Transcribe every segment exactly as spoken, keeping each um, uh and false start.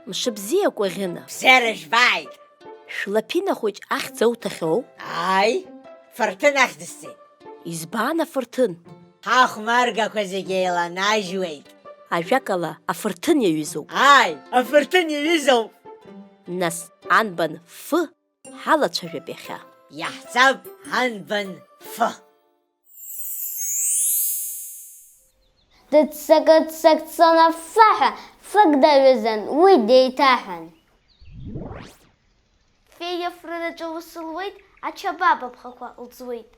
Мшыбзиа, Кәаӷьына! Бзиара жәбааит! Шәлаԥина хәыҷ ахьӡ ауҭахьоу? Ааи, фырҭын ахьӡысҵеит. Избан афырҭын? Ҳахәмаргақәа зегьы еиланажьуеит. Ажәакала, афырҭын иаҩызоуп. Ааи, афырҭын иаҩызоуп. Нас, анбан фы ҳалацәажәап иахьа. Иаҳҵап анбан фы. Дыццакы-ццак дцон аффаҳәа, фык даҩызан, уи деиҭаҳәан. Феиа фрыраҿы лус луеит, ачабаба бӷақәа лӡуеит.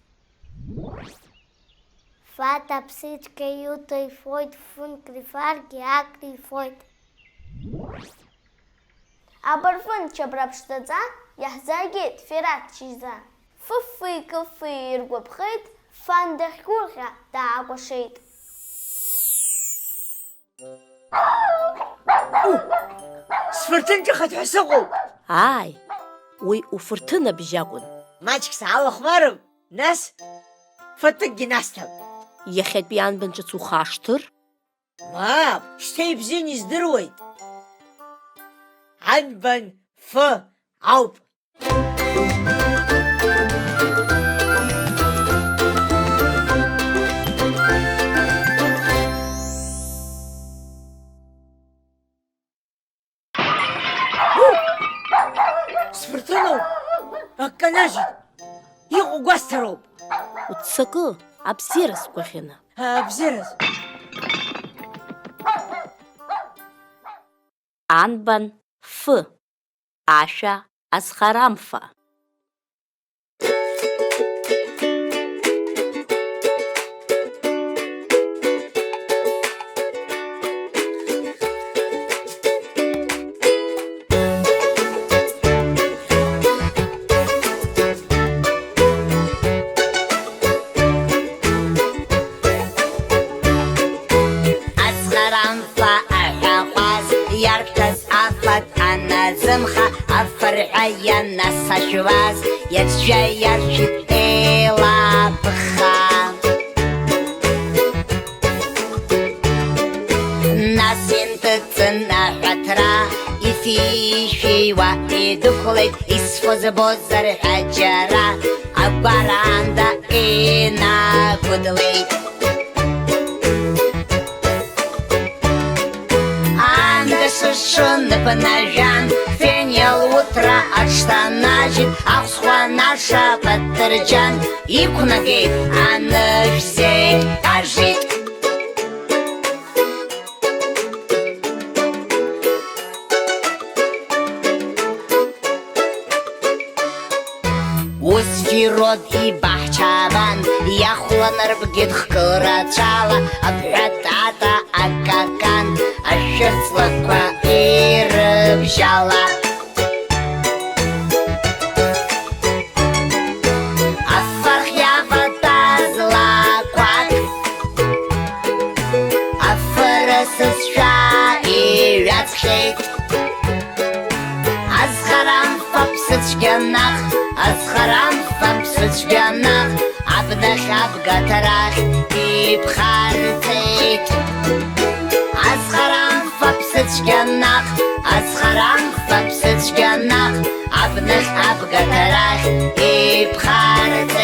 Фата ԥсыцәгьа иуҭо ифоит, фынк рифаргьы ак рифоит. Абырфын чабра ԥшӡаӡа иаҳзааргеит Фераҭ шьыжьӡа. Фыффи-кыффи иргәаԥхеит, фан дахьгәырӷьа даакәашеит. Сфырҭын ҿыхеит ҳәа сыҟоуп. Ааи, уи уфырҭын абжьы акәын. Маҷк саалахәмарып, нас фатәыкгьы насҭап. Иахьатәи анбан ҿыц ухашҭыр? Мап, шьҭа ибзианы издыруеит. Анбан фы ауп. Сфырҭын ауп, акы канажьит. Иҟоу гәасҭароуп. Уццакы, абзиараз, Кәаӷьына. Абзиараз. Анбан фы, ашәа азхарамфа. Азхарамфа аҳәаҟәаз иарҭаз афатә анаӡымха, афырҳәа ианасашәуаз, иацәа иаршәит еилаԥха. Нас инҭыҵын аҳәаҭра, ифишәиуа идәықәлеит, исфо збозар ҳәа џьара, агәараанда инагәыдлеит. Аанда шышы ныԥнажәан, фениал уҭра аҽҭанажьит, ахәсхәа наша патырџьан иқәнагеит, анышә зегь ажит. Ус Фирод ибаҳчабан, иахәлан рбгьы хкырацәала, абҳәа тата акакан, ашәырҵлақәа ирыбжьала. Афархь иаватәаз лақәак, афырысызшәа иҩаҵхьеит. Азхарамфа ԥсыцәгьа наҟ, азхарамфа ԥсыцәгьа наҟ, абнахь абгаҭарахь иԥхарҵеит. Азхарамфа ԥсыцәгьа наҟ, азхарамфа ԥсыцәгьа наҟ, абнахь абгаҭарахь иԥхарҵеит.